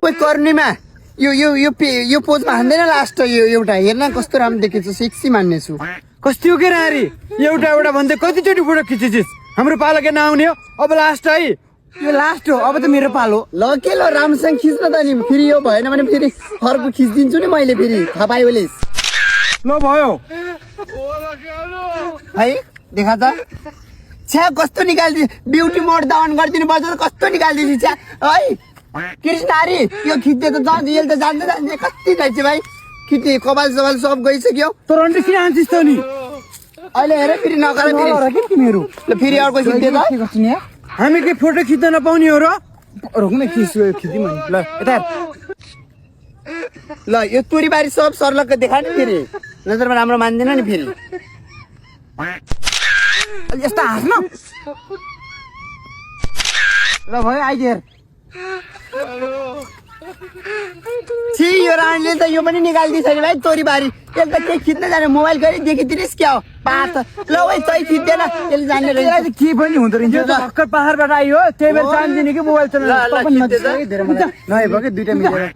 ओइ कर्णीमा यो पोजमा हान्दैन लास्ट यो एउटा हेर्न कस्तो राम्रो देखेछु सेक्सी मान्नेछु कस्तो हो के रारी एउटा भन्दै कतिचोटि फोटो खिचेछिस् हाम्रो पालो के नआउने हो अब लास्ट है यो लास्ट हो अब त मेरो पालो ल के ल राम्रोसँग खिच्न त नि फेरि यो भएन भने फेरि अर्को खिचिदिन्छु नि मैले फेरि थाहा पायो भने ल भयो है देखा त छ्या कस्तो निकाल्दिनु ब्युटी मोड त अन गरिदिनु पर्छ त कस्तो निकाल्दिनु छ्या है कृष्णारी यो खिच्दै त जान्छ यसले त जान्छ कति खाइन्छ भाइ खिच्ने कपाल सबाल सब गइसक्यो तर अन्त किन आन्छस् त नि अहिले हेर फेरि नगर फेरि तिमीहरू ल फेरि अर्को खिच्दै त हामी के फोटो खिच्न नपाउने हो र रोक्न खिच्दिउँ ल यता ल यो तोरीबारी सब सर्लक्क देखा नि फेरि नजरमा राम्रो मान्दैन नि फेरि यस्ता हाँस्न ल भयो आइदिएर छि यो रानीले त यो पनि निकालिदिन्छ नि भाइ तोरीबारी एक त केही खिच्न जाने मोबाइल गरी देखिदिनुहोस् क्या हो पाहाड त ल भाइ तै खिच्दैन त्यसले जान्ने रहेछ के पनि हुँदो रहेछ भर्खर पहाडबाट आयो त्यही भएर जान्दिनँ कि मोबाइल चलाउन ल खिच्दै त नभए भयो कि दुइटा मिलेर